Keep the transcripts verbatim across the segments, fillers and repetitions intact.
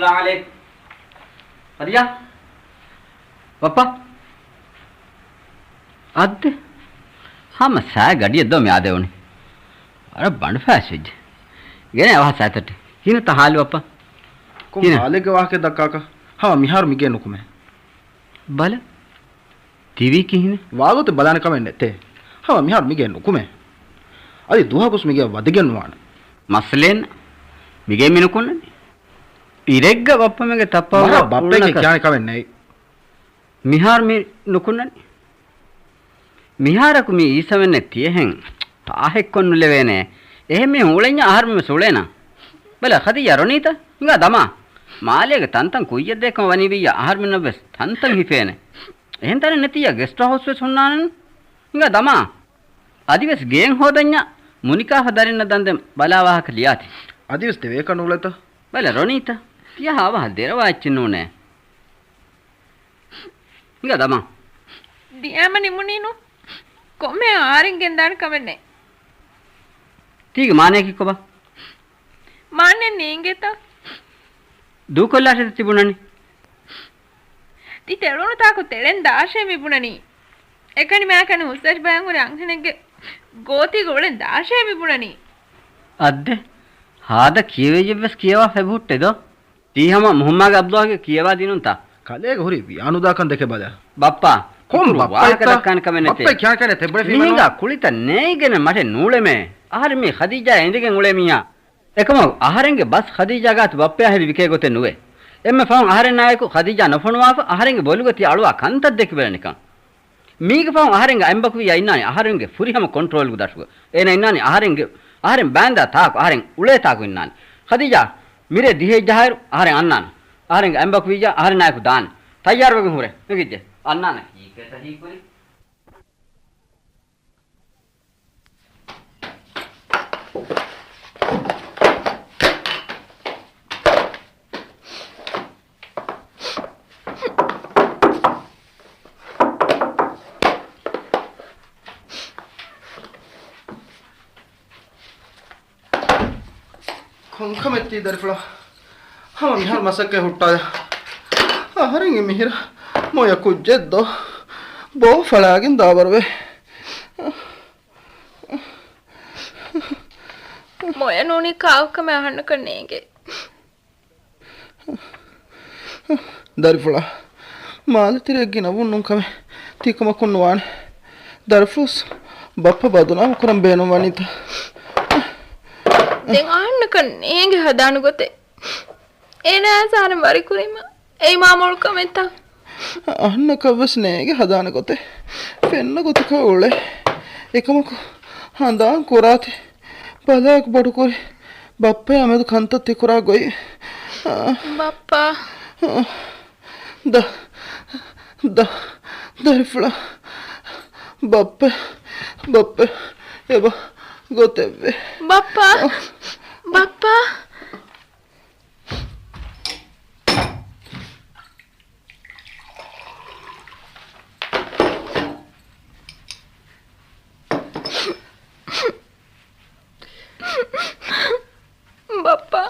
އައްސަލާމު ޢަލައިކުމް. ފަރިޔާ. ބައްޕާ. އައްދެ. ހަމަ ސައި ގަޑިއެއް ދޯ މި އާދެވުނީ. ވަރަށް ބަނޑު ފައިސް ވެއްޖެ. ގެނެ އަވަހަށް ސައިތައްޓެ. ކިހިނެއްތަ ހާލު ބައްޕާ؟ ކޮން ކިހިނެއް؟ ހާލެއްގެ ވާހަކަ ދައްކާކަށް؟ ހަމަ މިހާރު މިގޭ ނުކުމޭ. ބަލަ. ތިވީ ކިހިނެއް؟ ވާގޮތެއް ބަލާނެ ކަމެއް ނެތޭ. ހަމަ މިހާރު މިގޭ ނުކުމޭ. އަދި ދުވަހަކުސް މިގޭ ވަދެގެން ނުވާނެ. މައްސަލައެއް ނެތް. މިގޭ މި ނުކުންނަނީ. އިރެއްގަ ބައްޕަމެގެ ތައްޕަވަ މަރާ ބައްޕައެކޭ އުޅުނަކަސް ކިޔާނެ ކަމެއް ނެތް. މިހާރު މި ނުކުންނަނީ. މިހާރަކު މި އީސަމެންނެއް ތިޔަހެން ތާހެއްކޮށް ނުލެވޭނެ. އެހެން މީހުން އުޅެންޏާ އަހަރުމެން ވެސް އުޅޭނަ. ބަލަ ޚަދީޖާ ރޮނީތަ؟ ހިނގާ ދަމާ. މާލޭގެ ތަންތަން ކުއްޔަށްދޭކަމަށް ވަނީ ވިއްޔާ އަހަރުމެންނަށް ވެސް ތަންތަން ހިފޭނެ. އެހެން ތަނެއް ނެތިއްޔާ ގެސްޓް ހައުސް ވެސް ހުންނާނެނު. ހިނގާ ދަމާ. އަދިވެސް ގޭން ހޯދަންޏާ މުނިކާފަ ދަރިންނަށް ދަންދެން ބަލާ ވާހަކަ ލިޔާތި. އަދިވެސް ދެވޭކަށް ނޫޅޭތަ؟ ބަލަ ރޮނީތަ؟ ތިޔަހާ އަވަހަށް ދެރަވާ އެއްޗެއް ނޫނޭ. ހިނގާ ދަމާ. ދިޔާމަ ނިމުނީނު. ކޮންމެ އަހަރެން ގެންދާނެ ކަމެއް ނެތް. ތީގެ މާނަޔަކީ ކޮބާ؟ މާނައެއް ނޭނގޭތަ؟ ދޫކޮށްލާށޭތަ ތިބުނަނީ؟ ތި ތެޅުނު ތާކު ތެޅެން ދާށޭ މިބުނަނީ. އެކަނި މާކަނި ހުސްއަށް ބަޔަން ހުރި އަންހެނެއްގެ ގޯތީގަ އުޅެން ދާށޭ މިބުނަނީ. އައްދެ، ހާދަ ކިޔެވިއްޔެއްވެސް ކިޔަވާފަ އެބަހުއްޓޭ ދޯ. ތީ ހަމަ މުހައްމާގެ އަބްދުﷲގެ ކިޔަވާ ދިނުންތަ؟ ކަލޭގެ ހުރި ވިޔާނުދާކަން ދެކެ ބަލަ. ބައްޕާ، ބައްޕަ ކުރު ވާހަކަ ދައްކާނެ ކަމެއް ނެތޭ. ބައްޕަ ކިޔާކަނެ ތެއްބޮޑެފީމަ މިހިނގާ ކުޅިތައް ނޭނގެނެ މަށެއް ނޫޅެމޭ. އަހަރެން މީ ޚަދީޖާ އިނދެގެން އުޅޭ މީހާ. އެކަމަކު އަހަރެންގެ ބަސް ޚަދީޖާ ގާތު ބައްޕަޔާ ހެދި ވިކޭ ގޮތެއް ނުވޭ. އެންމެ ފަހުން އަހަރެންނާއެކު ޚަދީޖާ ނުފޮނުވާފަ އަހަރެންގެ ބޮލުގަ ތި އަޅުވާ ކަންތައް ދެކިބަލަނިކަން. މީގެ ފަހުން އަހަރެންގެ އަތްބަކުވިއްޔާ އިންނާނީ އަހަރެންގެ ފުރިހަމަ ކޮންޓްރޯލްގެ ދަށުގަ. އޭނަ އިންނާނީ އަހަރެންގެ، އަހަރެން ބާންދާ ތާކު، އަހަރެން އުޅޭ ތާކު އިންނާނީ. ޚަދީޖާ، މިރޭ ދިހައެއް ޖަހާއިރު އަހަރެން އަންނާނެ. އަހަރެންގެ އަތްބަކުވިއްޔާ އަހަރެންނާއެކު ދާނެ. ތައްޔާރުވެގެން ހުރޭ. ނެގިއްޖެ. އަންނާނެ. ކީކޭތަ ހީކުރީ؟ ކޮންކަމެއްތީ ދަރިފުޅާ؟ ހަމަ މިހާރު މަސައްކަތް ހުއްޓާލާ. އަހަރެން މިހިރަ މޮޔަ ކުއްޖެއްދޯ؟ ބޯ ފަޅާގެން ދާބަރުވޭ. މޮޔަ ނޫނީ ކާކު ކަމެއް އަހަންނަކަށް ނޭނގޭ. ދަރިފުޅާ، މާލެތެރެއަށް ގިނަވުން ނޫން ކަމެއް ތިކަމަކުން ނުވާނެ. ދަރިފުޅުސް ބައްޕަ ބަދުނާމު ކުރަން ބޭނުން ވަނީތަ؟ ދެން އަހަންނަކަށް ނޭނގެ ހަދާނެ ގޮތެއް. އޭނާ އަހަރެން ވަރިކުރީމަ އެއީ މާ މޮޅު ކަމެއްތަ؟ އަހަންނަކަށްވެސް ނޭނގެ ހަދާނެ ގޮތެއް. ފެންނަ ގޮތަކަށް އުޅޭ. އެކަމަކު ހަނދާން ކުރާތި. ބަލާކު ބޮޑުކުރި ބައްޕަޔާ މެދު ކަންތައް ތިކުރާ ގޮތް. ބައްޕާ. ދަ، ދަ، ދަރިފުޅާ. ބައްޕަ، ބައްޕަ، އެބަ ގޮތެއްވޭ. ބައްޕާ، ބައްޕާ. ބައްޕާ.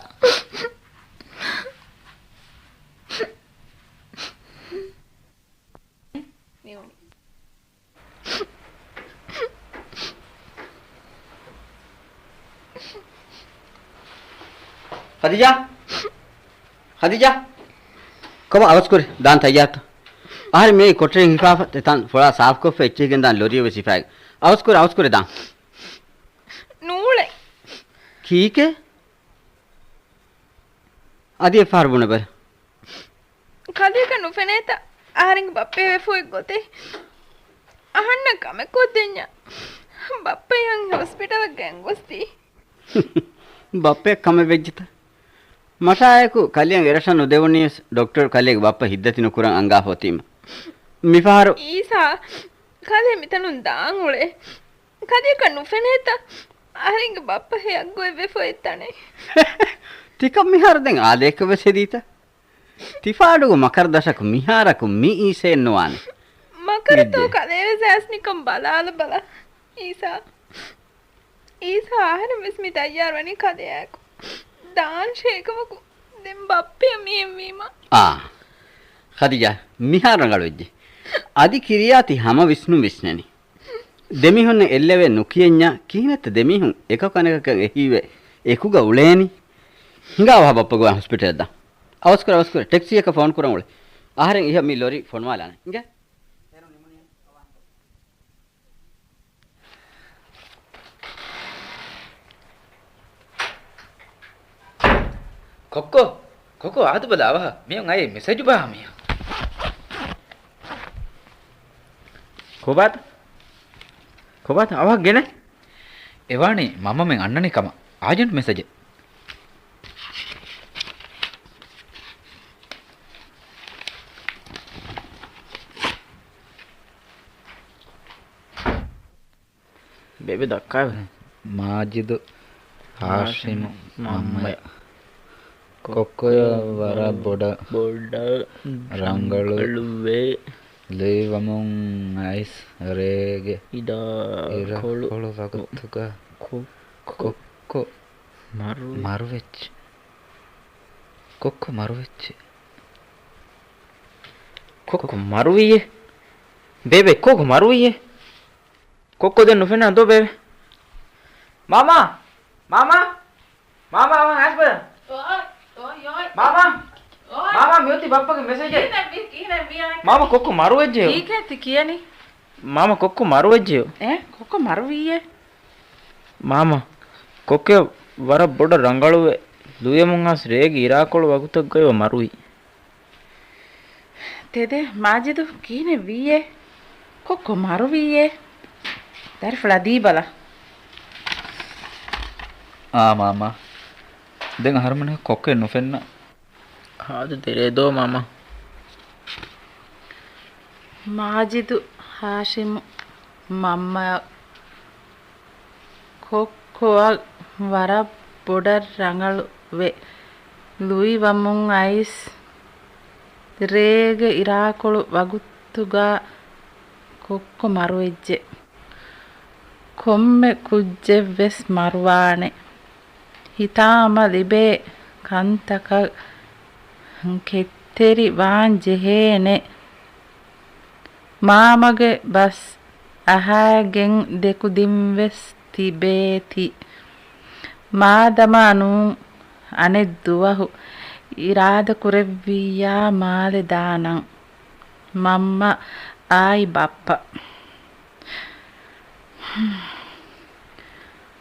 ޚަދީޖާ! ޚަދީޖާ! ކޮބާ އަވަސްކުރި ދާން ތައްޔާރުތަ؟ އަހަރެން މިއީ ކޮޓަރިން ހިފާފަ ތި ތަން ފޮޅާ ސާފުކޮށްފަ އެއްޗެހިގެން ދާން ލޮރީއެއް ވެސް ހިފާގެން. އަވަސްކުރި، އަވަސްކުރި ދާން. ނޫޅެ. ކީކޭ؟ އަދި އެއްފަހަރު ބުނެބަލަ. ކަލޭގަ ނުފެނޭތަ؟ އަހަރެންގެ ބައްޕަ ވެފަ އޮތް ގޮތެއް. އަހަންނަށް ކަމެއް ކޮށްދެންޏާ. ބައްޕަ އަންހެން ހޮސްޕިޓަލަށް ގެންގޮސްދީ. ބައްޕައަށް ކަމެއް ވެއްޖެތަ؟ މަށާއެކު ކަލެއަށް އެރަށަށް ނުދެވުނީވެސް ޑޮކްޓަރު ކަލޭގެ ބައްޕަ ހިތްދަތި ނުކުރަން އަންގާފަ އޮތީމަ. މިފަހަރު އީސާ، ކަލޭ މިތަނުން ދާން އުޅޭ. ކަލޭގަ ނުފެނޭތަ؟ އަހަރެންގެ ބައްޕަ ހެޔަށް ގޮތްވެފަ އޮތް ތަނެއް. ތިކަން މިހާރު ދެން އާދަޔަކަށް ވެސް ހެދީތަ؟ ތިފާޑުގެ މަކަރު ދަށަކު މިހާރަކު މި އީސައެއް ނުވާނެ. މަކަރުތޯ ކަލޭވެސް އައިސް ނިކަން ބަލާލަބަލަ. އީސާ. އީސާ އަހަރެން ވެސް މި ތައްޔާރުވަނީ ކަލެއާއެކު. ދާން ޝޭކަމަކު ދެން ބައްޕަ މިހެން ވީމަ. އާ. ޚަދިޖާ، މިހާ ރަނގަޅުވެއްޖެ. އަދި ކިރިޔާ ތި ހަމަ ވިސްނުން ވިސްނެނީ. ދެމީހުންނަށް އެއްލެވޭ ނުކިޔަންޏާ ކިހިނެއްތަ ދެމީހުން އެކަކު އަނެކަކަށް އެހީވެ އެކުގަ އުޅޭނީ؟ ހިނގާ އަވަހަށް ބައްޕަ ގޮވާ ހޮސްޕިޓަލަށް ދާ. އަވަސްކުރެ، އަވަސްކުރެ، ޓެކްސީއަކަށް ފޯން ކުރަން އުޅެ. އަހަރެން އިހަށް މި ލޮރީ ފޮނުވާލާނެ. އިނގޭ؟ ކޮއްކޮ، ކޮއްކޮ، އާދެބަލަ އަވަހަށް. މިއޮން އައީ މެސެޖު ބާ މިޔަ. ކޮބާތަ؟ ކޮބާތަ އަވަހަށް ގެނެ؟ އެވާނީ މަންމަމެން އަންނަނީ ކަމަށް އާޖެންޓް މެސެޖެއް. ބޭބެ ދައްކާ. މާޖިދު، ހާޝިމު، މަންމަޔަށް. ކޮއްކޮޔަށް ވަރަށް ބޮޑަށް، ބޮޑަށް ރަނގަޅު، ރަނގަޅުވޭ. ލުއިވަމުން އައިސް ރޭގެ އިރަކޮޅު، އިރަކޮޅު ވަގުތުގަ ކޮ، ކޮ، ކޮއްކޮ މަރު، މަރުވެއްޖެ. ކޮއްކޮ މަރުވެއްޖެ. ކޮއްކޮ މަރުވިއޭ. ބޭބެ، ކޮއްކޮ މަރުވިއޭ. ކޮއްކޮ ދެން ނުފެންނަ ދޯ ބޭބެ. މާމާ! މާމާ! މާމާ، އަވަހަށް އައިސް ބަލަ. އޮއް، އޮއް، އޮއް. މާމާ! އޮއް. މާމާ، މިއޮތީ ބައްޕަގެ މެސެޖެއް. ކިހިނެއްވީ، ކިހިނެއްވީ އަނެއްކާ؟ މާމާ، ކޮއްކޮ މަރުވެއްޖެޔޯ. ކީކޭ ތި ކިޔަނީ؟ މާމާ، ކޮއްކޮ މަރުވެއްޖެޔޯ. އޭ، ކޮއްކޮ މަރުވީއޭ. މާމާ، ކޮއްކޮ ވަރަށް ބޮޑަށް ރަނގަޅުވެ، ލުއިވަމުން އައިސް ރޭގެ އިރާކޮޅު ވަގުތަށް ގޮތްވެ މަރުވި. ތެދެއް މާޖިދު، ކިހިނެއް ވީއޭ؟ ކޮއްކޮ މަރުވީއޭ؟ ދަރިފުޅާ ދީބަލަ. އާ މާމާ. ދެން އަހަރުމެންނަށް ކޮއްކޮ ނުފެންނަ. ހާދަ ދެރޭ ދޯ މާމާ. މާޖިދު، ހާޝިމު، މަންމަޔަށް. ކޮއްކޮއަށް ވަރަށް ބޮޑަށް ރަނގަޅުވެ، ލުއިވަމުން އައިސް ރޭގެ އިރާކޮޅު ވަގުތުގަ ކޮއްކޮ މަރުވެއްޖެ. ކޮންމެ ކުއްޖެއްވެސް މަރުވާނެ. ހިތާމަ ލިބޭ ކަންތަކަށް ކެތްތެރި ވާން ޖެހޭނެ. މާމަގެ ބަސް އަހައިގެން ދެކުދިންވެސް ތިބޭތި. މާދަމާ ނޫން އަނެއް ދުވަހު އިރާދަކުރެއްވިއްޔާ މާލެ ދާނަން. މަންމަ އާއި ބައްޕަ.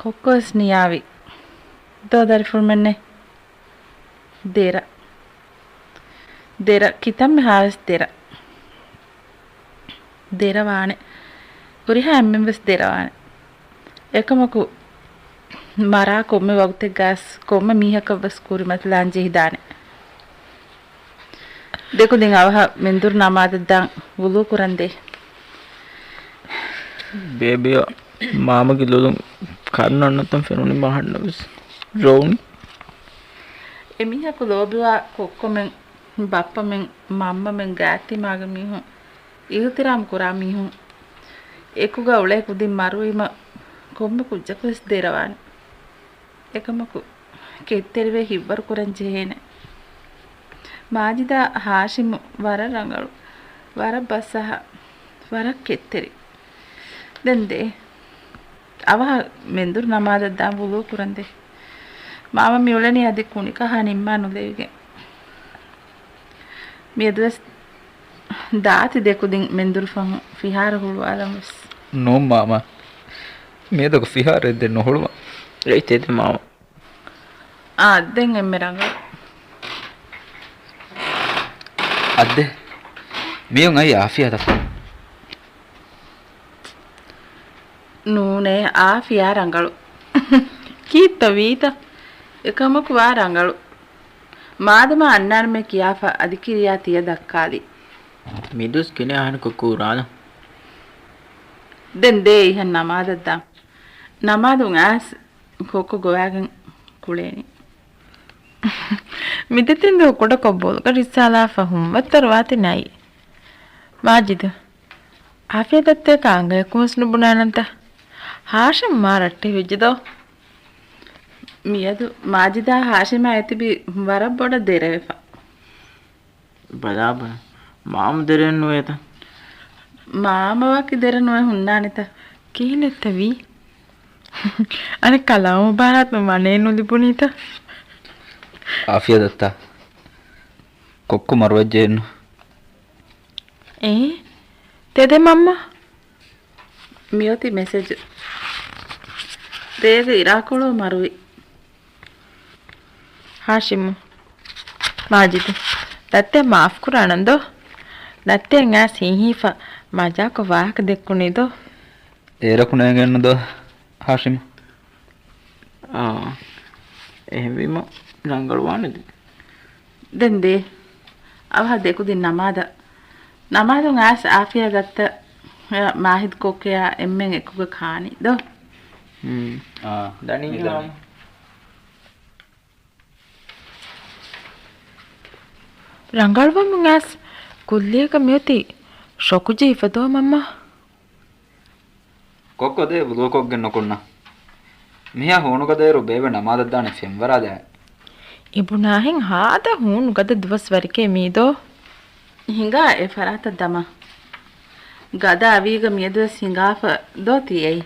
ކޮއްކޮވެސް ނިޔާވި. ދޯ ދަރިފުޅުމެންނޭ. ދެރަ. ދެރަ. ކިތަންމެ ހާވެސް ދެރަ. ދެރަވާނެ. ހުރިހާ އެންމެންވެސް ދެރަވާނެ. އެކަމަކު މަރާ ކޮންމެ ވަގުތެއްގަސް ކޮންމެ މީހަކަށްވެސް ކުރިމަތިލާން ޖެހިދާނެ. ދެކުދިން އަވަހަށް މެންދުރު ނަމާދަށްދާން ވުޟޫ ކުރަންދޭ. ބޭބެއަށް މާމަގެ ލޮލުން ކަންނަންނަތަން ފެނުނީ މަހަންނަވެސް ރޯނި. އެމީހަކު ލޯބިވާ ކޮއްކޮމެން، ބައްޕަމެން، މަންމަމެން، ގާތްތިމާގެ މީހުން، އިހުތިރާމް ކުރާ މީހުން، އެކުގަ އުޅޭ ކުދިން މަރުވީމަ ކޮންމެ ކުއްޖަކުވެސް ދެރަވާނެ. އެކަމަކު ކެތްތެރިވެ ހިތްވަރު ކުރަން ޖެހޭނެ. މާޖިދާ ހާޝިމު ވަރަށް ރަނގަޅު، ވަރަށް ބަސަހަ، ވަރަށް ކެތްތެރި. ދެން ދޭ. އަވަހަށް މެންދުރު ނަމާދަށް ދާން ވުޟޫ ކުރަން ދޭ. މާމަ މި އުޅެނީ އަދި ކުނިކަހާ ނިންމާ ނުލެވިގެން. މިއަދުވެސް ދާތި ދެކުދިން މެންދުރު ފަހުން ފިހާރަ ހުޅުވާލަން ވެސް. ނޫން މާމަ. މިއަދަކު ފިހާރައެއް ދެން ނުހުޅުވަން. އެއް ތެދެ މާމަ. އާ، ދެން އެންމެ ރަނގަޅު. އައްދެ، މިއޮން އައީ އާފިޔާތަ؟ ނޫނޭ، އާފިޔާ ރަނގަޅު. ކީއްތަ ވީތަ؟ އެކަމަކު ވާ ރަނގަޅު. މާދަމާ އަންނާނަމޭ ކިޔާފަ އަދި ކިރިޔާ ތިޔަ ދައްކާލި. މިދުވަސް ގިނަ އަހަނަކަށް ކުރާނަ. ދެން ދޭ އިހަށް ނަމާދަށް ދާން. ނަމާދުން އައިސް ކޮއްކޮ ގޮވާގެން ކުޅޭނީ. މި ދެތިން ދުވަހު ކުޑަކޮށް ބޮލުގަ ރިއްސާލާފަ ހުންވައްތަރު ވާތީ ނައި. މާޖިދު، އާފިޔާ ދައްތައަކާ އަނގަޔަކުން ވެސް ނުބުނާނަންތަ؟ ހާޝިމް މާ ރައްޓެހި ވެއްޖެ ދޯ. މިއަދު މާޖިދާ ހާޝިމާ އެތިބީ ވަރަށް ބޮޑަށް ދެރަވެފަ. ބަލާބަލަ، މާމަ ދެރައެއް ނުވޭތަ؟ މާމަ ވަކި ދެރަ ނުވެ ހުންނާނެތަ؟ ކިހިނެއްތަ ވީ؟ އަނެއްކާ ލަވަ މުބާރާތު މަނޭ ނުލިބުނީތަ؟ އާފިޔާ ދައްތާ. ކޮއްކޮ މަރުވެއްޖެއެއްނު. އޭ؟ ތެދެ މަންމަ؟ މިއޮތީ މެސެޖު. ދޭގެ އިރާކޮޅު މަރުވި. ހާޝިމު. މާޖިދު. ދައްތަ މާފް ކުރާނަން ދޯ. ދައްތަ އައިސް ހީހީފަ މަޖާކޮށް ވާހަކަ ދެއްކުނީ ދޯ. އޭރަކު ނޭނގެންނު ދޯ ހާޝިމު. އާ، އެހެންވީމަ ރަނގަޅުވާނެ ދެން. ދެން ދޭ. އަވަހަށް ދެކުދިން ނަމާދަށް. ނަމާދުން އައިސް އާފިޔާ ދައްތަ، އަ، މާހިދު ކޮއްކޮޔާ އެންމެން އެކުގަ ކާނީ ދޯ. ހުން. އާ، ދަނީ މިދަނީ. ރަނގަޅުވަމުން އައިސް ކުއްލިއަކަށް މިއޮތީ ޝޮކު ޖެހިފަ ދޯ މަންމާ. ކޮއްކޮ ދޭ ވުޟޫކޮށްގެން ނުކުންނަ. މިހާ ހޫނުގަދައިރު ބޭބެ ނަމާދަށް ދާނެ ފެންވަރާލާ. އިބުނާހެން ހާދަ ހޫނުގަދަ ދުވަސްވަރެކޭ މީދޯ. ހިނގާ އެ ފަރާތަށް ދަމާ. ގަދަ އަވީގަ މިއަދުވެސް ހިނގާފަ ދޯ ތިއެއީ.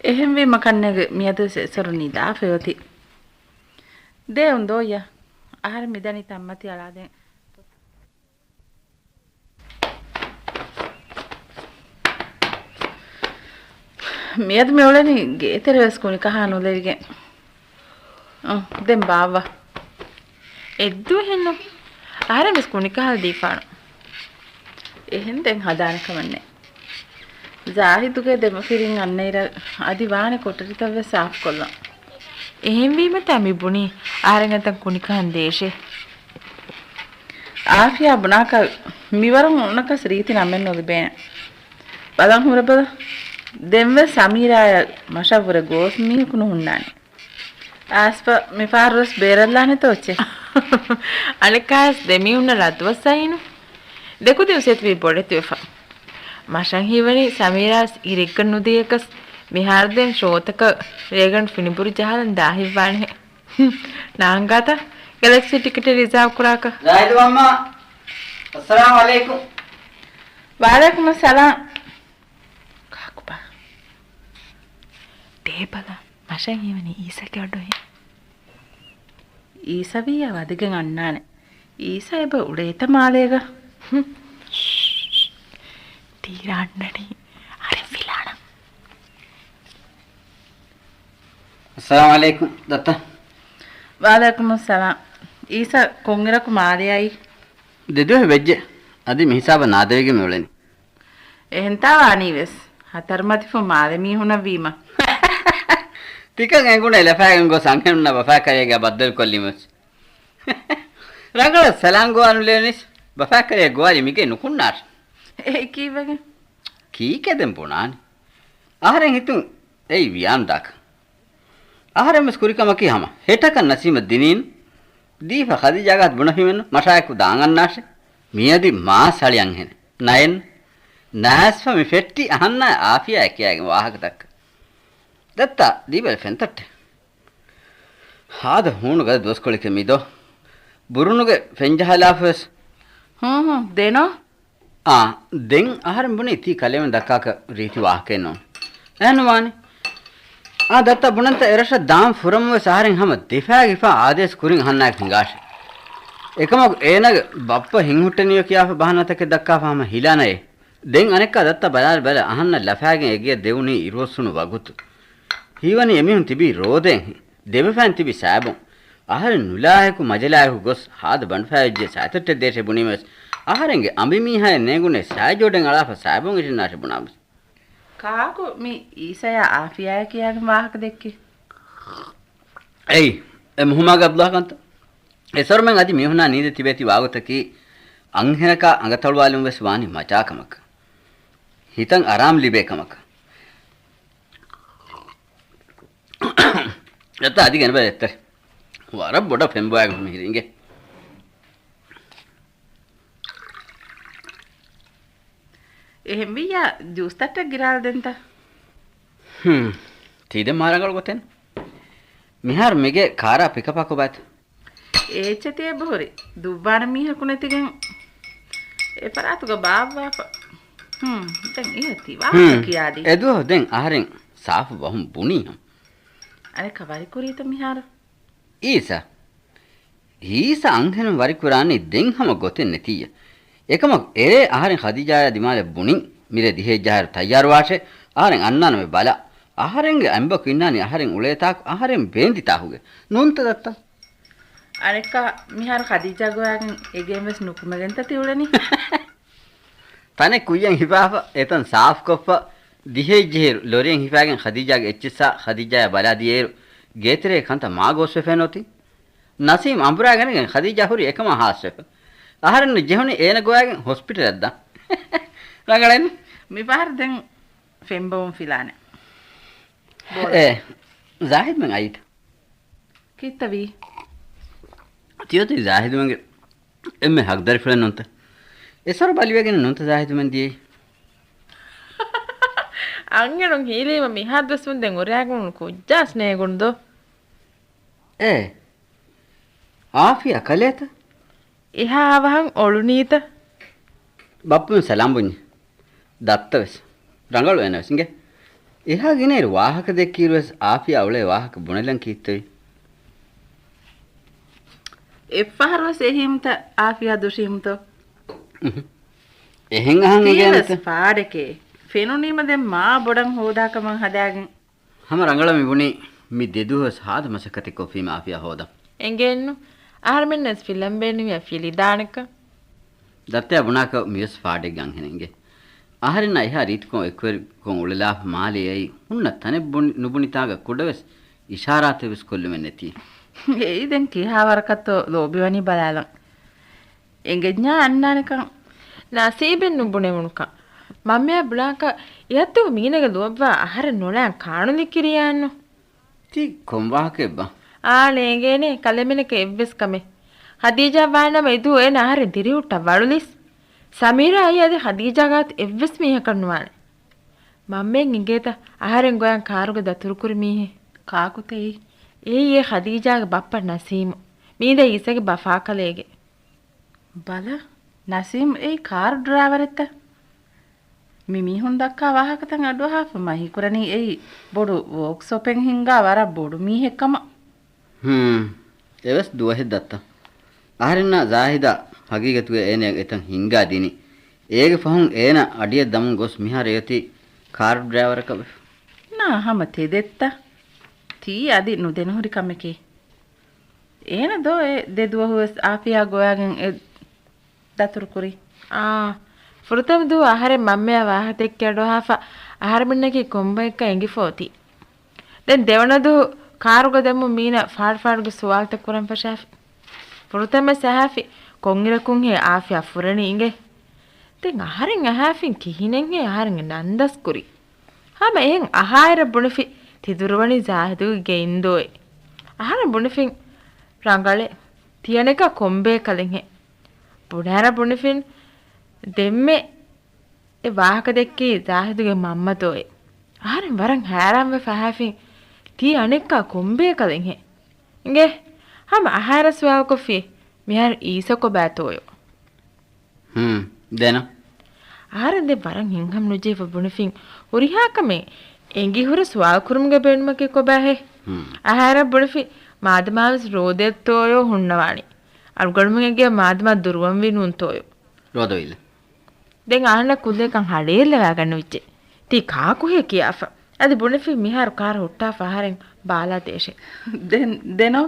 އެހެންވީމަ ކަންނޭނގެ މިއަދުވެސް އެސޮރު ނިދާފައި އޮތީ. ދޭ އުނދޯއްޔާ. އަހަރެން މިދަނީ ތަންމަތި އަޅާދޭން. މިއަދު މި އުޅެނީ ގޭތެރެވެސް ކުނިކަހާ ނުލެވިގެން. އަ، ދެން ބާއްވާ. އެއްދުވަހެއްނު. އަހަރެން ވެސް ކުނިކަހަލަ ދީފާނު. އެހެން ދެން ހަދާނެ ކަމެއް ނެތް. ޒާހިދުގެ ދެމަފިރިން އަންނައިރަށް އަދި ވާނެ ކޮޓަރިތައް ވެސް ސާފުކޮށްލަން. އެހެންވީމަތާ މި ބުނީ އަހަރެން އެތަން ކުނިކަހަން ދޭށޭ. އާފިޔާ ބުނާކަށް މިވަރުން އުނަކަސް ރީތި ނަމެއް ނުލިބޭނެ. ބަލަން ހުރެބަލަ. ދެންވެސް ސަމީރާޔަށް މަށަށްވުރެ ގޯސް މީހަކު ނުހުންނާނެ. އާސްފަ މިފަހަރުވެސް ބޭރަށްލާނެތޯ އެއްޗެއް؟ އަނެއްކާވެސް ދެމީހުންނަށް ރައްދުވަސް އައީނު. ދެކުދިން އުސޭތިބީ ބޮޑެތިވެފަ. މަށަށް ހީވަނީ ސަމީރާވެސް އިރެއްގަ ނުދިޔަކަސް މިހާރު ދެން ޝޯތަކަށް ރޭގަނޑު ފިނިބުރި ޖަހާލަން ދާހިތްވާނެހެ. ނާންގާތަ؟ ގެލެކްސީ ޓިކެޓެއް ރިޒާވް ކުރާކަށް. ޒާހިދު މަންމާ، އައްސަލާމު ޢަލައިކުމް. ވަޢަލައިކުމުއްސަލާމް. ކާކުބާ. ދޭބަލަ، މަށަށް ހީވަނީ އީސަގެ އަޑުހެން. އީސަވިއްޔާ ވަދެގެން އަންނާނެ. އީސަ އެބަ އުޅޭތަ މާލޭގަ؟ ހުން. ތީރަ އަންނަނީ. އަރެ ފިލާނަ. އައްސަލާމު ޢަލައިކުމް ދައްތަ. ވަޢަލައިކުމުއްސަލާމް. އީސަ ކޮންއިރަކު މާލެ އައީ؟ ދެދުވަހެއް ވެއްޖެ. އަދި މިހިސާބަށް ނާދެވިގެން މިއުޅެނީ. އެހެންތާ ވާނީވެސް. ހަތަރު މަތިފުން މާލެ މީހުނަށް ވީމަ. ތިކަން އެނގުނޭ ލަފާގެން ގޮސް އަންހެނުންނާ ބަފާކަރިއަށް ބައްދަލުކޮށްލީމަސް. ރަނގަޅަށް ސަލާން ގޮވާ ނުލެވެނީސް. ބަފާކަރިއަށް ގޮވާލި މިގެ ނުކުންނާށި. އެއީ ކީއްވެގެން؟ ކީކޭ ދެން ބުނާނީ؟ އަހަރެން ހިތުން އެއީ ވިޔާންދާކަށް. އަހަރެން ވެސް ކުރި ކަމަކީ ހަމަ ހެއްޓަކަށް ނަސީމަށް ދިނީން. ދީފަ ޚަދީޖާގާތު ބުނަފީމެއްނު މަށާއެކު ދާން އަންނާށޭ. މިއަދި މާ ސަޅި އަންހެނެއް. ނައެން. ނައިސްފަ މި ފެއްޓި އަހަންނާ އާފިޔާ އެ ކިޔާގެން ވާހަކަ ދައްކަ. ދައްތާ، ދީބަލަ ފެންތައްޓެއް. ހާދަ ހޫނު ގަދަ ދުވަސްކޮޅެކޭ މީދޯ. ބުރުނުގެ ފެން ޖަހާލާފަވެސް. ހޫ ހޫ، ދެނޯ. އާ، ދެން އަހަރެން ބުނީ ތީ ކަލޭމެން ދައްކާކަށް ރީތި ވާހަކައެއް ނޫން. އެހެން ނުވާނެ. އާ، ދައްތަ ބުނަންތަ އެރަށަށް ދާން ފުރަމުން ވެސް އަހަރެން ހަމަ ދިފާގިފާ އާދޭސް ކުރިން އަހަންނާއެކު ހިނގާށޭ. އެކަމަކު އޭނާގެ ބައްޕަ ހިނގުހުއްޓެނިޔޯ ކިޔާފަ ބަހާނާތަކެއް ދައްކާފަ ހަމަ ހިލާނައޭ. ދެން އަނެއްކާ ދައްތަ ބަލާލި ބަލަ އަހަންނަށް ލަފާގެން އެގެޔަށް ދެވުނީ އިރުއޮއްސުނު ވަގުތު. ހީވަނީ އެމީހުން ތިބީ ރޯދައިން ހި-، ދެބަފައިން ތިބި ސާބޮން. އަހަރެން ނުލާހެކު މަޖަލާއެކު ގޮސް ހާދަ ބަނޑުފައިވެއްޖެ ސާތައްޓެއް ދޭށޭ ބުނީމަސް، އަހަރެންގެ އަނބިމީހާއެއް ނޭނގުނޭ ސާޖޯޑެން އަޅާފަ ސާބޮން އިށެންނާށޭ ބުނާމަސް. ކާކު މި އީސަޔާ އާފިޔާއާ ކިޔާގެން ވާހަކަ ދެއްކީ؟ އެއީ، އެ މުހުމާގެ އަބްދުﷲ ކަންތައް. އެ ސޮރުމެން އަދި މީހުނާ ނީދެ ތިބޭތި ވާގޮތަކީ، އަންހެނަކާ އަނގަތަޅުވާލުން ވެސް ވާނީ މަޖާ ކަމަކަށް. ހިތަށް އަރާމް ލިބޭ ކަމަކަށް. އެތަ އަދި ގެނެބަލަ އެއްތަރެ. ވަރަށް ބޮޑަށް ފެންބޮވާގެން މިހިރީ އިނގޭ. އެހެންވިއްޔާ ޖޫސް ތައްޓެއް ގިރާލަދެންތަ؟ ހުން. ތީ ދެން މާ ރަނގަޅު ގޮތެއް. މިހާރު މިގޭ ކާރާ ޕިކަޕާ ކޮބާތަ؟ އޭޗެތި އެބަހުރި ދުއްވާނެ މީހަކު ނެތިގެން އެ ފަރާތުގަ ބާއްވާފަ. ހުން، ދެން އިހަތި ވާހަކަ ކިޔާދީ. އެދުވަހު ދެން އަހަރެން ސާފު ބަހުން ބުނީ ހަމަ. އަނެއްކާ ވަރިކުރީތަ މިހާރު؟ އީސަ. އީސަ އަންހެނުން ވަރިކުރާނީ ދެން ހަމަ ގޮތެއް ނެތިއްޔަ. އެކަމަކު އެރޭ އަހަރެން ޚަދީޖާޔާ ދިމާލަށް ބުނިން މިރޭ ދިހައެއްޖާހަރު ތައްޔާރުވާށޭ، އަހަރެން އަންނާނަމޭ ބަލަ. އަހަރެންގެ އަނބަކު އިންނާނީ އަހަރެން އުޅޭތާކު އަހަރެން ބޭންދިތާކުގެ. ނޫންތަ ދައްތަ؟ އަނެއްކާ މިހާރު ޚަދީޖާ ގޮވާގެން އެގެން ވެސް ނުކުމެގެންތަ ތި އުޅެނީ؟ ތަނެއް ކުއްޔަށް ހިފާފަ، އެތަން ސާފުކޮށްފަ، ދިހައެއްޖެހިއިރު ލޮރިއެއް ހިފާގެން ޚަދީޖާގެ އެއްޗިއްސާ ޚަދީޖާޔާ ބަލާދިޔައިރު، ގޭތެރޭގެ ކަންތައް މާ ގޯސްވެފައެއް ނޯތީ. ނަސީމް އަނބުރާގަނެގެން ޚަދީޖާ ހުރީ އެކަމާ ހާސްވެފަ. އަހަރެންނަށް ޖެހުނީ އޭނަ ގޮވާގެން ހޮސްޕިޓަލަށް ދާން. ރަނގަޅެއްނު. މިފަހަރު ދެން ފެންބަވުން ފިލާނެ. އޭ، ޒާހިދުމެން އައީތަ؟ ކީއްތަ ވީ؟ ތިއޮތީ ޒާހިދުމެންގެ އެންމެ ހަގުދަރިފުޅެއް ނޫންތަ؟ އެސޮރު ބަލިވެގެން ނޫންތަ ޒާހިދުމެން ދިޔައީ؟ އަންހެނުން ހީލީމަ މިހާ ދުވަސްވުން ދެން އުރާގެން ކުއްޖާސް ނޭގުން ދޯ؟ އޭ، އާފިޔާ ކަލޭތަ؟ އެހާ އަވަހަށް އޮޅުނީތަ؟ ބައްޕަމެން ސަލާމް ބުންޏި. ދައްތަވެސް. ރަނގަޅު އޭނަވެސް އިނގޭ. އެހާ ގިނައިރު ވާހަކަ ދެއްކިއިރުވެސް އާފިޔާ އުޅޭ ވާހަކަ ބުނެލަން ކީއްތޯއި؟ އެއްފަހަރުވެސް އެހީމުތަ އާފިޔާ ދުށީމުތޯ؟ އުހު. އެހެން އަހަން އެގޭނެތަ؟ ތީވެސް ފާޑެކޭ. ފެނުނީމަ ދެން މާ ބޮޑަށް ހޯދާކަމަށް ހަދާގެން. ހަމަ ރަނގަޅަށް މިބުނީ މި ދެދުވަސް ހާދަ މަސައްކަތެއް ކޮށްފީމަ އާފިޔާ ހޯދަން. އެނގޭނު. އަހަރުމެންނަސް ފިލަން ބޭނުމިއަށް ފިލިދާނެކަން. ދައްތަޔާ ބުނާކަށް މިވެސް ފާޑެއްގެ އަންހެނެއްގެ. އަހަރެންނާ އެހާ ރީތިކޮށް އެކުވެރިކޮށް އުޅެލާފަ މާލެ އެއީ ހުންނަ ތަނެއް ބުނި-، ނުބުނިތާގަ ކުޑަވެސް އިޝާރާތެއްވެސް ކޮށްލުމެއް ނެތީ. އެއީ ދެން ކިހާ ވަރަކަށްތޯ ލޯބިވަނީ ބަލާލަން. އެނގެންޏާ އަންނާނެކަން. ނަސީބެއް ނުބުނެވުނުކަން. މަންމަޔާ ބުނާކަށް އިހައްތަކު މީނަގެ ލުއަށްވާ އަހަރެން ނުޅައިން ކާނުލި ކިރިޔާނު. ތީ ކޮން ވާހަކައެއްބާ؟ އާނ އެނގޭނެ ކަލޭމެނަކަށް އެއްވެސް ކަމެއް. ހަދީޖާ ވާނަމަ އެދުވަހު އޭނަ އަހަރެން ދިރިހުއްޓާ ވަޅުލިސް. ސަމީރާ އައީ އަދި ހަދީޖާ ގާތު އެއްވެސް މީހަކަށް ނުވާނެ. މަންމައެއް އެނގޭތަ އަހަރެން ގޮޔަން ކާރުގަ ދަތުރުކުރި މީހެއް؟ ކާކުތަ އެއީ؟ އެއީ އެ ހަދީޖާގެ ބައްޕަ ނަސީމު. މީދަ އީސަގެ ބަފާކަލޭގެ. ބަލަ، ނަސީމް އެއީ ކާރު ޑްރައިވަރެއްތަ؟ މި މީހުން ދައްކާ ވާހަކަތައް އަޑުއަހާފަ މަ ހީކުރަނީ އެއީ ބޮޑު ވޯކްސޮޕެއް ހިންގާ ވަރަށް ބޮޑު މީހެއް ކަމަށް. ހޫން، އެވެސް ދުވަހެއް ދައްތަ. އަހަރެންނާ ޒާހިދާ ހަގީގަތުގަ އޭނަޔަށް އެތަން ހިންގާ ދިނީ. އޭގެ ފަހުން އޭނަ އަޑިއަށް ދަމުން ގޮސް މިހާރު އެއޮތީ ކާރު ޑްރައިވަރަކަށް ވެފަ. ނާ ހަމަ ތެދެއްތަ؟ ތީ އަދި ނުދެނަހުރި ކަމެކޭ. އޭނަ ދޯ އެ ދެ ދުވަހުވެސް އާފިޔާ ގޮވާގެން އެ ދަތުރުކުރީ. އާ، ފުރަތަމަ ދުވަހު އަހަރެން މަންމަޔާ ވާހަކަ ދެއްކި އަޑުއަހާފަ އަހަރެމެންނަކީ ކޮންބައެއްކަން އެނގިފަ އޮތީ. ދެން ދެވަނަ ދުވަހު ކާރުގަ ދެމުން މީނަ ފާޑު ފާޑުގެ ސުވާލުތައް ކުރަން ފަށާފި. ފުރަތަމަ އަހާފި ކޮންއިރަކުންހޭ އާފިޔާ ފުރަނީ އިނގޭ. ދެން އަހަރެން އަހާފިން ކިހިނެއްހޭ އަހަރެން ނަންދަސްކުރީ. ހަމަ އެހެން އަހާއިރަށް ބުނެފި ތި ދުރުވަނީ ޒާހިދުގެ ގެއިން ދޯއޭ. އަހަރެން ބުނެފިން ރަނގަޅޭ. ތިޔަނެކާ ކޮންބޭކަލެއްހޭ. ބުނާރަށް ބުނެފިން ދެންމެ އެ ވާހަކަ ދެއްކީ ޒާހިދުގެ މަންމަ ދޯއޭ. އަހަރެން ވަރަށް ހައިރާންވެފަ އަހާފިން ތީ އަނެއްކާ ކޮންބޭކަލެއްހޭ. އިނގޭ. ހަމަ އަހާއިރަށް ސުވާލުކޮށްފި މިހާރު އީސަ ކޮބާތޯޔޯ. ހުން، ދެނަ. އަހަރެން ދެން ވަރަށް ހިތްހަމަ ނުޖެހިފަ ބުނެފިން ހުރިހާ ކަމެއް އެނގިހުރެ ސުވާލު ކުރުމުގެ ބޭނުމަކީ ކޮބާހޭ؟ ހުން. އަހަރެން ބުނެފި މާދަމާވެސް ރޯދައަށްތޯޔޯ ހުންނަވާނީ. އަޅުގަނޑުމެންގެ މާދަމާ ދުރުވަންވީ ނޫންތޯޔޯ. ރޯދަވިލެ. ދެން އަހަންނަށް ކުއްލިއަކަށް ހަޑޭއްލަވާގަންނަ ވެއްޖެ. ތީ ކާކުހޭ ކިޔާފަ. އަދި ބުނެފި މިހާރު ކާރު ހުއްޓާފަ އަހަރެން ބާލާ ދޭށޭ. ދެން، ދެނޯ؟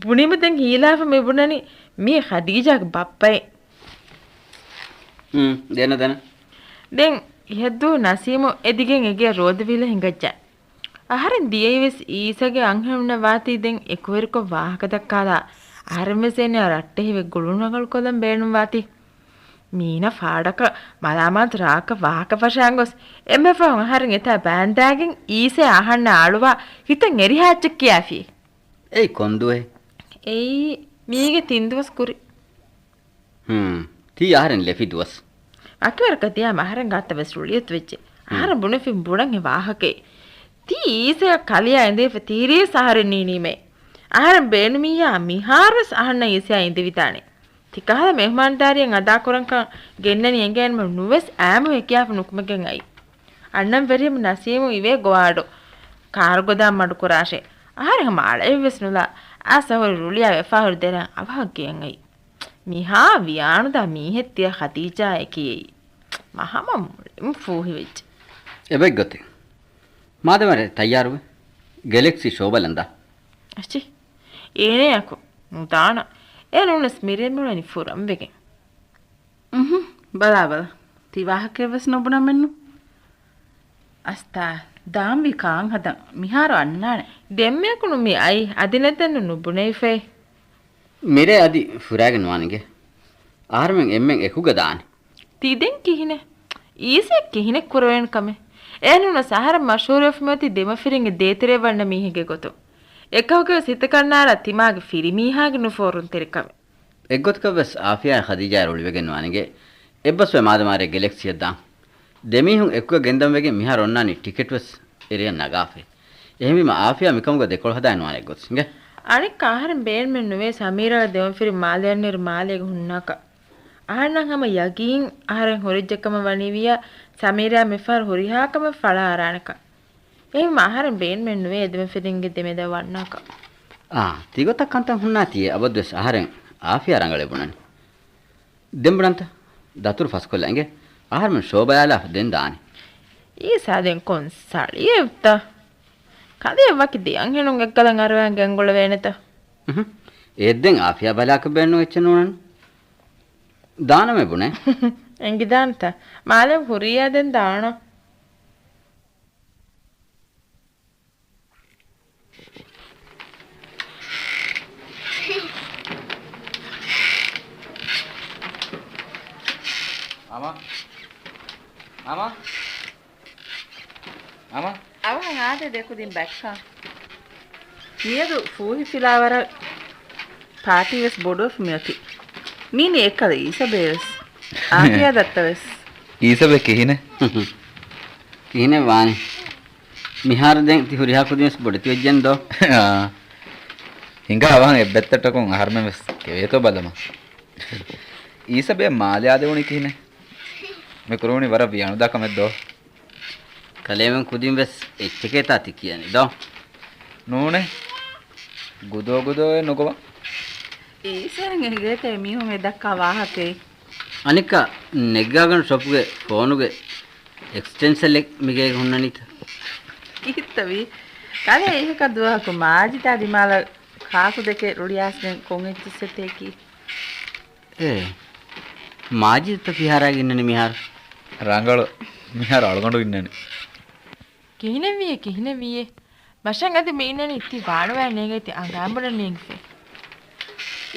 ބުނީމަ ދެން ހީލާފަ މި ބުނަނީ މީ ޚަދީޖާގެ ބައްޕައޭ. ހުން، ދެނަ، ދެނަ. ދެން އިހަށްދުވަހު ނަސީމު އެދިގެން އެގެއަށް ރޯދަވީލަ ހިނގައްޖެ. އަހަރެން ދިޔައީވެސް އީސަގެ އަންހެނުންނަށް ވާތީ ދެން އެކުވެރިކޮށް ވާހަކަ ދައްކާލާ އަހަރެންވެސް އޭނަޔާ ރައްޓެހިވެ ގުޅުންރަނގަޅުކޮށްލަން ބޭނުންވާތީ. މީނަ ފާޑަކަށް މަލާމާތު ރާކަށް ވާހަކަ ފަށާން ގޮސް އެންމެ ފަހުން އަހަރެން އެތާ ބާންދާގެން އީސަޔާ އަހަންނާ އަޅުވާ ހިތަށް އެރިހާ އެއްޗެއް ކިޔާފި. އެއީ ކޮންދުވަހެއް؟ އެއީ މީގެ ތިން ދުވަސް ކުރި. ހުން. ތީ އަހަރެން ލެފި ދުވަސް. ވަކިވަރަކަށް ދިޔާމަ އަހަރެން ގާތަށް ވެސް ރުޅިއަތު ވެއްޖެ. ހުން. އަހަރެން ބުނެފިން ބުނަން އެ ވާހަކައެއް. ތީ އީސަޔަށް ކަލެޔާ އިނދެވިފަ ތީރީސް އަހަރެއް ނީނީމޭ. އަހަރެން ބޭނުމިއްޔާ މިހާރުވެސް އަހަންނަށް އީސަޔާ އިނދެވިދާނެ. ތިކަހަލަ މެހުމާންދާރިއެއް އަދާކުރަންކަން ގެންނަނީ އެނގޭނަމަ ނުވެސް އާއްމު ހެކިޔާފަ ނުކުމެގެން އައީ. އަންނަން ވެރިހަމަ ނަސީމު އިވޭ ގޮވާޑު. ކާރުގަދަ މަޑުކުރާށޭ. އަހަރެން ހަމަ އަޅައެއްވެސް ނުލާ. އާސަ ހުރި ރުޅިއައި ވެފާ ހުރި ދެރަން އަވަހަށް ގެޔަށް އައީ. މިހާ ވިޔާނުދާ މީހެއް ތިޔަ ޚަދީޖާ އެކި އެއީ. މަ ހަމަ މުޅިން ފޫހިވެއްޖެ. އެބައިގޮތެއް. މާދަމާ ރޭ ތައްޔާރުވެ. ގެލެކްސީ ޝޯ ބަލަން ދާ. އައްޗި. އޭނަޔަކު ނުދާނަ. އޭނަ ނޫނަސް މިރޭ މިއުޅެނީ ފުރަންވެގެން. އުހު. ބަލާބަލަ. ތި ވާހަކައެއްވެސް ނުބުނަމެއްނު. އަސްތާ، ދާންވީ ކާން ހަދަން. މިހާރު އަންނާނެ. ދެންމެއަކުނު މި އައީ. އަދި ނެތެއްނު ނުބުނެވިފައި. މިރޭ އަދި ފުރާގެން ވާނެގެ. އަހަރުމެން އެންމެން އެކުގަ ދާނެ. ތި ދެން ކިހިނެއް؟ އީސަ ކިހިނެއް ކުރެވޭނެ ކަމެއް؟ އޭނަ ނޫނަސް އަހަރެން މަޝްހޫރުވެފަ މިއޮތީ ދެމަފިރިންގެ ދޭތެރޭ ވަންނަ މީހެއްގެ ގޮތުން. އެކަހުގެވެސް ހިތަކަށް ނާރާ ތިމާގެ ފިރިމީހާގެ ނުފޯރުންތެރިކަމެއް. އެއްގޮތަކަށްވެސް އާފިޔާ ޚަދީޖާ ރުޅިވެގެން ވާނެގެ. އެއްބަސްވެ މާދަމާ ރޭ ގެލެކްސީއަށް ދާން. ދެމީހުން އެކުގަ ގެންދަން ވެގެން މިހާރު އޮންނާނީ ޓިކެޓްވެސް އެރިއަށް ނަގާފައި. އެހެންވީމަ އާފިޔާ މިކަމުގަ ދެކޮޅު ހަދާ ނުވާނެ އެއްގޮތަށް އިނގޭ. އަނެއްކާ އަހަރެން ބޭނުމެއް ނުވޭ ސަމީރާގެ ދެމަފިރިން މާލެ އަންނައިރު މާލޭގަ ހުންނާކަށް. އަހަންނަށް ހަމަ ޔަގީން އަހަރެން ހުރެއްޖެ ކަމަށް ވަނީވިއްޔާ، ސަމީރާ މިފަހަރު ހުރިހާ ކަމެއް ފަޅާ އަރާނެކަން. އެހެންވީމަ އަހަރެން ބޭނުމެއް ނުވޭ އެ ދެމަފިރިންގެ ދެމެދަށް ވަންނާކަށް. އާ، ތިގޮތަށް ކަންތައް ހުންނާތީ އެ އަބަދުވެސް އަހަރެން އާފިޔާ ރަނގަޅޭ ބުނަނީ. ދެން ބުނަންތަ؟ ދަތުރު ފަސްކޮށްލަ އިނގޭ. އަހަރުމެން ޝޯ ބަލާލާފަ ދެން ދާނީ. އީސާ ދެން ކޮން ސަޅިއެއްތަ؟ ކަލެއަށް ވަކި ދެ އަންހެނުން އެއްގަލަށް އަރުވާން ގެންގުޅެވޭނެތަ؟ އުހު. އެއްދެން އާފިޔާ ބަލާކަށް ބޭނުން އެއްޗެއް ނޫނަން. ދާނަމޭ ބުނޭ. އެނގިދާނެތަ؟ މާލެ ހުރިޔާ ދެން ދާނަ. އަމާ. އަމާ. އަމާ. އަވަހަށް އާދޭ ދެކުދިން ބައްކާ. މިއަދު ފޫހިފިލާވަރަށް ޕާޓީ ވެސް ބޮޑުވެފަ މިއޮތީ. މީނީ އެއްކަލަ އީސަބޭ ވެސް. އާފިޔާ ދައްތަ ވެސް. އީސަބޭ ކިހިނެއް؟ ކިހިނެއް ވާނީ؟ މިހާރު ދެން ތި ހުރިހާ ކުދިން ވެސް ބޮޑެތި ވެއްޖެން ދޯ؟ އާ. ހިނގާ އަވަހަށް އެއްބައްތައްޓަކުން އަހަރުމެން ވެސް ކެވޭތޯ ބަލަމާ. އީސަބޭ މާލެ އާދެވުނީ ކިހިނެއް؟ މި ކުރެވުނީ ވަރަށް ވިޔާނުދާ ކަމެއް ދޯ؟ ކަލޭމެން ކުދިން ވެސް އެއްޗެކޭތާ ތި ކިޔަނީ ދޯ؟ ނޫނޭ. ގުދޯ ގުދޯއޭ ނުގޮވާ. އީސައަށް އެނގޭތަ އެމީހުން އެ ދައްކާ ވާހަކައެއް؟ އަނެއްކާ ނެގިގާގަނޑު ޝޮޕުގެ ފޯނުގެ އެކްސްޓެންޝަލެއް މިގޭގަ ހުންނަނީތަ؟ ކީއްތަވީ؟ ކަލޭ އިހަކަށް ދުވަހަކު މާޖިދާ ދިމާލަށް ކާކު ދެކެ ރުޅިއައިސްގެން ކޮން އެއްޗެއްސެއްތަ އެކީ؟ އޭ، މާޖިދުތަ ފިހާރައިގެންނަނީ މިހާރު؟ ރަނގަޅު، މިހާރު އަޅުގަނޑު އިންނަނީ. ކިހިނެއްވީއޭ، ކިހިނެއްވީއޭ؟ މަށަށް އަދި މި އިންނަނީ ތި ވާނުވާ ނޭނގޭތި އަނގައިން ބޮޑަށް ނޭނގިފަ.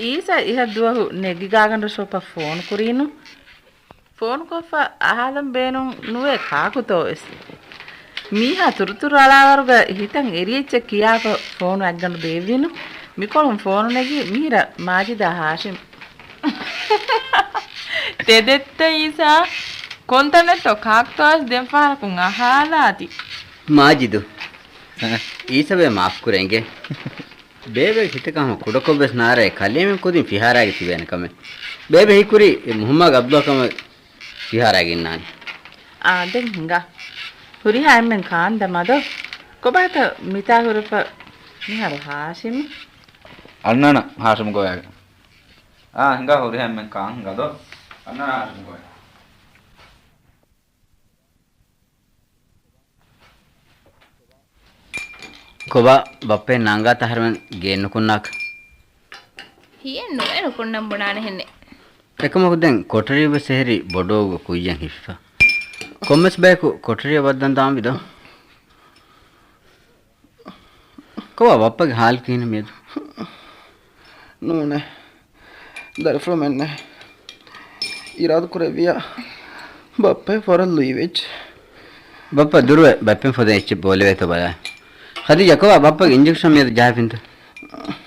އީސަ އިހަށް ދުވަހު ނެގިގާގަނޑު ޝޮޕަށް ފޯނު ކުރީނު. ފޯނުކޮށްފަ އަހާލަން ބޭނުން ނުވޭ ކާކުތޯވެސް. މީހާ ތުރުތުރު އަޅާވަރުގަ ހިތަށް އެރި އެއްޗެއް ކިޔާފަ ފޯނު އަތްގަނޑު ބޭއްވިނު. މިކޮޅުން ފޯނު ނެގީ މިހިރަ މާޖިދާ ހާޝިމް. ތެދެއްތަ އީސާ؟ ކޮންތަނެއްތޯ ކާކުތޯވެސް ދެން ފަހަރަކުން އަހާލާތި. މާޖިދު. އީސަބޭ މާފްކުރޭ އިނގޭ. ބޭބެގެ ހިތަކަށް ހަމަ ކުޑަކޮށްވެސް ނާރޭ ކަލޭމެން ކުދިން ފިހާރައިގެ ތިބޭނެ ކަމެއް. ބޭބެ ހީކުރީ އެ މުހައްމާގެ އަބްދުލް ކަމަށް ފިހާރައިގެ އިންނާނީ. އާ، ދެން ހިނގާ. ހުރިހާ އެންމެން ކާންދަމާ ދޯ. ކޮބާތަ މިތާ ހުރެފަ މިހާރު ހާޝިމް؟ އަންނާނަ ހާޝިމް ގޮވާގެ. އާ، ހިނގާ ހުރިހާ އެންމެން ކާން ހިނގާ ދޯ. އަންނާނަ ހާޝިމް ގޮވާގެ. ކޮބާ ބައްޕައެއް ނާންގާތަ އަހަރެމެން ގެއެއް ނުކުންނާކަށް؟ ހިޔެއް ނުވޭ ނުކުންނަން ބުނާނެ ހެންނެއް. އެކަމަކު ދެން ކޮޓަރިއަށް ވެސް އެހެރީ ބޮޑޯގު ކުއްޔަށް ހިފިފަ. ކޮންމެސް ބަޔަކު ކޮޓަރިއަށް ވައްދަން ދާންވީ ދޯ؟ ކޮބާ ބައްޕަގެ ހާލު ކިހިނެއް މިއަދު؟ ނޫނޭ. ދަރިފުޅުމެއްނެއް އިރާދަކުރެއްވިއްޔާ ބައްޕައަށް ވަރަށް ލުއިވެއްޖެ. ބައްޕަ ދުރުވެ ބައްޕައަށް ފޮދެ އެއްޗެއް ބޯލެވޭތޯ ބަލާ. ޚަދީޖާ ކޮބާ ބައްޕަގެ އިންޖެކްޝަން މިއަދު ޖަހާފިންތަ؟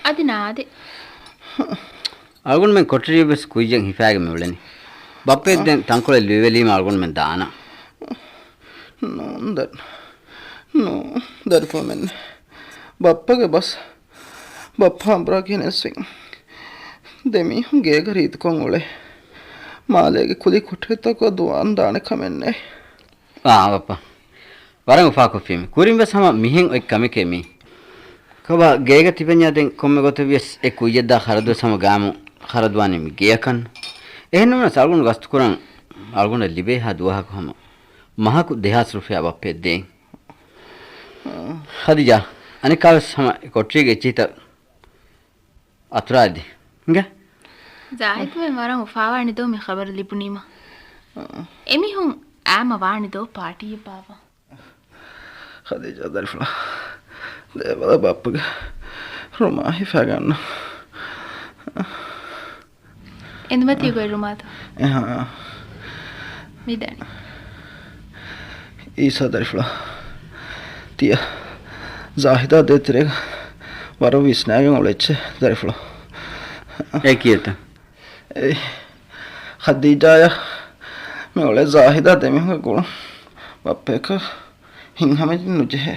އަދި ނާދޭ. އަޅުގަނޑުމެން ކޮޓަރިއަށް ވެސް ކުއްޔަށް ހިފާގެން މި އުޅެނީ. ބައްޕައަށް ދެން ތަންކޮޅެއް ލުއިވެލީމަ އަޅުގަނޑުމެން ދާނަން. ނޫން ދެން. ނޫ، ދަރިފުޅުމެން. ބައްޕަގެ ބަސް. ބައްޕަ އަނބުރާ ކިހިނެއްސެން. ދެމީހުން ގޭގަ ރީތިކޮށް އުޅޭ. މާލޭގެ ކުލި ކޮޓަރިތަކުގަ ދުވާން ދާނެ ކަމެއް ނެތް. އާ، ބައްޕަ. ވަރަށް އުފާކޮށްފީމެ. ކުރިން ވެސް ހަމަ މިހެން އޮތް ކަމެކޭ މީ. ކޮބާ ގޭގަ ތިބެންޏާ ދެން ކޮންމެ ގޮތެއް ވިޔަސް އެ ކުއްޔަށްދާ ޚަރަދު ވެސް ހަމަ ގާމު ޚަރަދުވާނީ މި ގެޔަކަށް. އެހެންނޫނަސް އަޅުގަނޑު ގަސްތުކުރަން އަޅުގަނޑަށް ލިބޭހާ ދުވަހަކު ހަމަ މަހަކު ދެހާސް ރުފިޔާ ބައްޕައަށް ދޭން. ޚަދީޖާ، އަނެއްކާވެސް ހަމަ ކޮޓަރީގެ އެއްޗިހިތައް އަތުރާދި. އިނގޭ؟ ޒާހިދުމެން ވަރަށް އުފާވާނެ ދޯ މި ޚަބަރު ލިބުނީމަ. އެމީހުން އާމަ ވާނެ ދޯ ޕާޓީއެއް ބާއްވަ. ޚަދީޖާ ދަރިފުޅާ، ދޭބަލަ ބައްޕަގެ ރުމާ ހިފާގަންނަ. އެނދުމަތީ ގޮތް ރުމާތޯ؟ އެހާ. މިދަނީ. އީސާ ދަރިފުޅާ. ތިޔަ ޒާހިދާ ދޭތެރޭގަ ވަރަށް ވިސްނާގެން އުޅެއްޗެ ދަރިފުޅާ. އެ ކިޔަތަ؟ އެ ޚަދީޖާޔާ މި އުޅޭ ޒާހިދާ ދެމީހުންގެ ގުޅުން ބައްޕަޔަކަށް ހިތްހަމަޖެއް ނުޖެހޭ.